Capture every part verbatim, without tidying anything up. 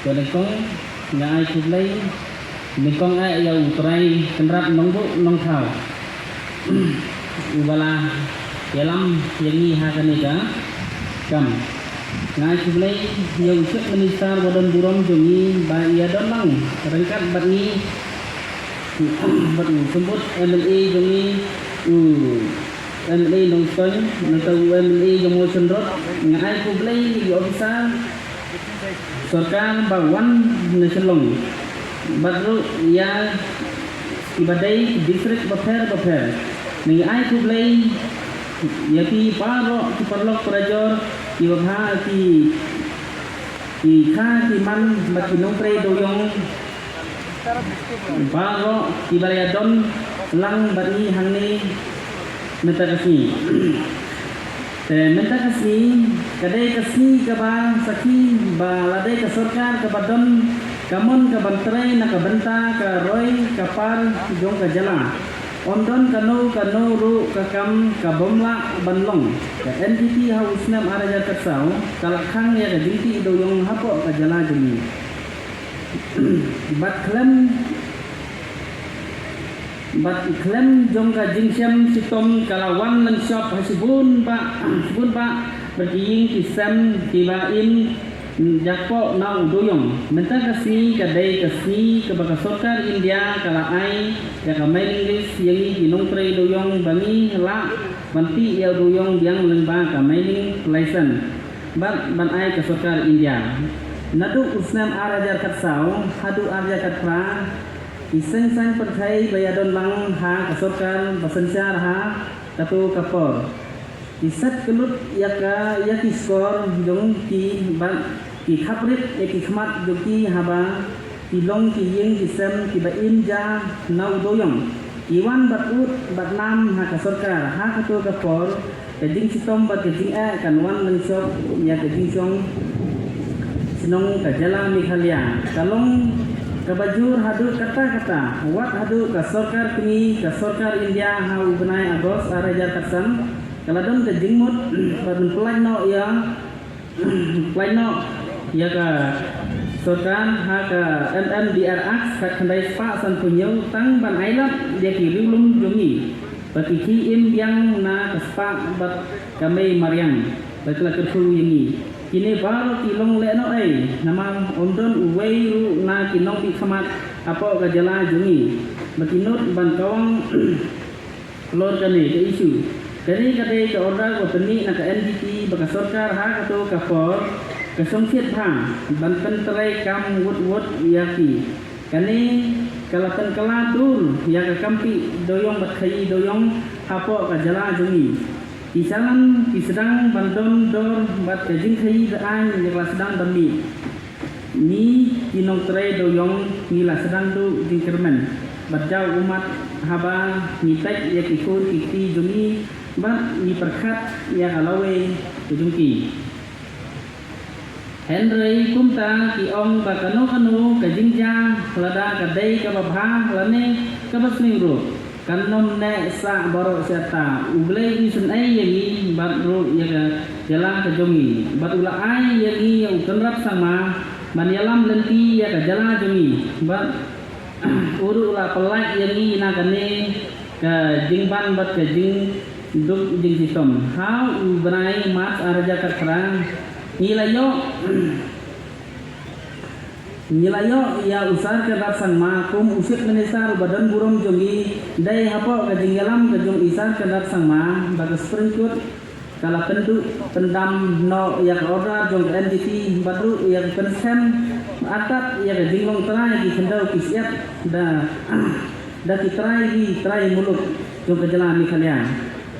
Ko nyngkong nga ai khublei nyngkong eh ïa u Trai Kynrad Nongbuh Nongthaw uba la ïalam ïa ngi ha kane ka kam. Nga ai khublei ïa u Chief Minister ba don burom jong ngi ba ïa don lang ryngkat bad ngi, bad u symbud M L A jong ngi, u M L A Nongstoiñ, nangta u M L A jong Mawshynrut. Nga ai khublei ïa ki officer sorkar ba wan na Shillong bad ruh ïa kiba dei ki district bapher bapher. Nga ai khublei ïa ki baroh ki paralok parajor, kiba bha ki, ki kha ki man bad ki nongtrei dewïong baroh kiba la ïadon lang bad ngi hangne mynta ka sngi. Te mynta ka sngi ka dei ka sngi kaba sakhi ba la dei ka sorkar kaba don ka mon ka ban trei na ka bynta ka roi ka par jong ka jylla. Ym don kano kano ruh ka kam ka bym lah ban long. Ka N P P ha u snem ar hajar khatsaw ka la khang ïa ka jingtih dewïong hapoh ka jylla jong ngi. Bad khlem, bad khlem jong ka jingshem shitom ka la wan lynshop ha shibun bah, shibun bah bad ki ïing ki sem kiba im jakhpoh na u dewïong. Mynta ka sngi ka dei ka sngi kaba ka sorkar India ka la ai ïa ka mailing list ïa ngi ki nongtrei dewïong ba ngi lah ban tih ïa u dewïong biang lyngba ka mailing license bad ban ai ka sorkar India. Naduh u snem ar hajar khatsaw haduh ar hajar khatphra, ki seng saiñ pyrthei ba ïadon lang ha ka sorkar ba synshar ha kato ka por ki set kyllut ïa ka, ïa ki skor jong ki bad ki khaprit ïa ki khmat jong ki haba ki long ki ïing ki sem kiba im ja na u dewïong. Ki wan bad ud bad nam ha ka sorkar ha kato ka por, ka jingshitom bad ka jingeh kan wan lynshop ïa ka jingshong shnong ka jylla Meghalaya. Ka long kaba jur haduh katta katta wat haduh ka sorkar kmie, ka sorkar India ha u bnai August ar hajar khatsan ka la don ka jingmut ban pynlait noh ïa, pynlait noh ïa ka sorkar ha ka M M D R Act khatkhyndai spah sanphew hynñiew tang ban ailad ïa ki riewlum jong ngi ba ki khie im biang na ka spah bad ka mei mariang ba ki la kyrkhu ïa ngi. Kine baroh ki long lehnohei namar ym don uwei ruh na ki nongdih khmat hapoh ka jylla jong ngi ba ki nud ban kawang halor kane ka issue. Kane ka dei ka order ba pynmih na ka N P P ba ka sorkar ha kato ka por ka shongshit bha ban pyntrei kam wut wut ïa ki. Kane ka la pynkylla dur ïa ka kam tih dewïong bad khaii dewïong hapoh ka jylla jong ngi. Ki sahlang ki sdang ban don dor bad ka jingkhaii ba aiñ ïa ka la sdang ban mih. Ngi ki nongtrei dewïong ngi la sdang duh jingkyrmen bad jaw ummat haba ngi peit ïa ki khun ki kti jong ngi bad ngi pyrkhat ïa ka lawei ka jong ki. Hynrei kumta ki ong ba kano kano ka jingjia lada ka dei kaba bha lane kaba sniew ruh kan ym neh sah baroh shi katta. U Blei u isynei ïa ngi bad ruh ïa ka jylla ka jong ngi bad u la ai ïa ngi ïa u Conrad Sangma ban ïalam lynti ïa ka jylla jong ngi bad u ruh u la pyllait ïa ngi na kane ka jingban bad ka jingduk jingshitom. Ha u bnai March ar hajar khatphra ngi la ïoh Ngi la ïoh ïa u Sir Conrad Sangma kum u Chief Minister uba don burom jong ngi. Dei hapoh ka jingïalam ka jong u Sir Conrad Sangma ba ka Supreme Court ka la pynduh pyndam noh ïa ka order jong ka N P P bad ruh ïa ka pynskhem artat ïa ka jinglong trai ki khyndew ki shyiap da da ki trai ki trai muluk jong ka jylla Meghalaya.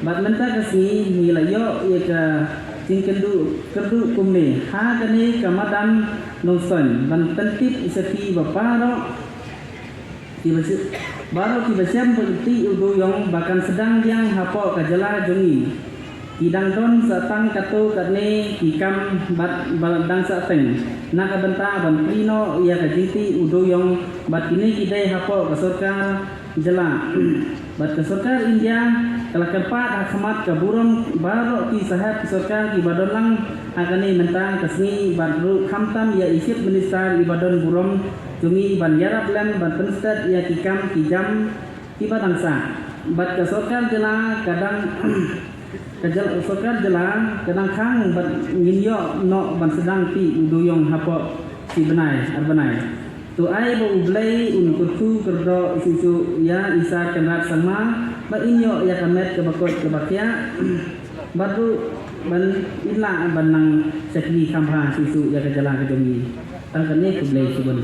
Bad mynta ka sngi ngi la ïoh ïa ka jingkyrduh kyrduh kumne ha kane ka madan Nongstoiñ ban pyntip ïa ki ba baroh kiba shem, baroh kiba shem ba tih u dewïong ba kan sdang biang hapoh ka jylla jong ngi. Ki dang don sa tang katto katne ki kam bad ba dang sa teng na ka bynta ban plie noh ïa ka jingtih u dewïong bad kine ki dei hapoh ka sorkar jylla bad ka sorkar India. Ka la kyrpad ha khmat ka burom baroh ki sahep sorkar kiba don lang ha kane mynta ka sngi bad ruh khamtam ïa i Chief Minister iba don burom jong ngi ban ïarap lem ban pynstet ïa ki kam ki jam kiba dang sah. Bad ka sorkar jylla ka dang ka jylla, sorkar jylla ka dang khang bad ngin ïoh noh ban sdang tih u dewïong hapoh shi bnai ar bnai. To ai ba U Blei un kyrkhu kyrdoh shuh shuh ïa i Sir Conrad Sangma ba in ïoh ïa ka met kaba koit kaba khiah bad ruh ban in lah ban nang shakri kham bha shuh shuh ïa ka jylla ka jong ngi. Tang kane, khublei shibun.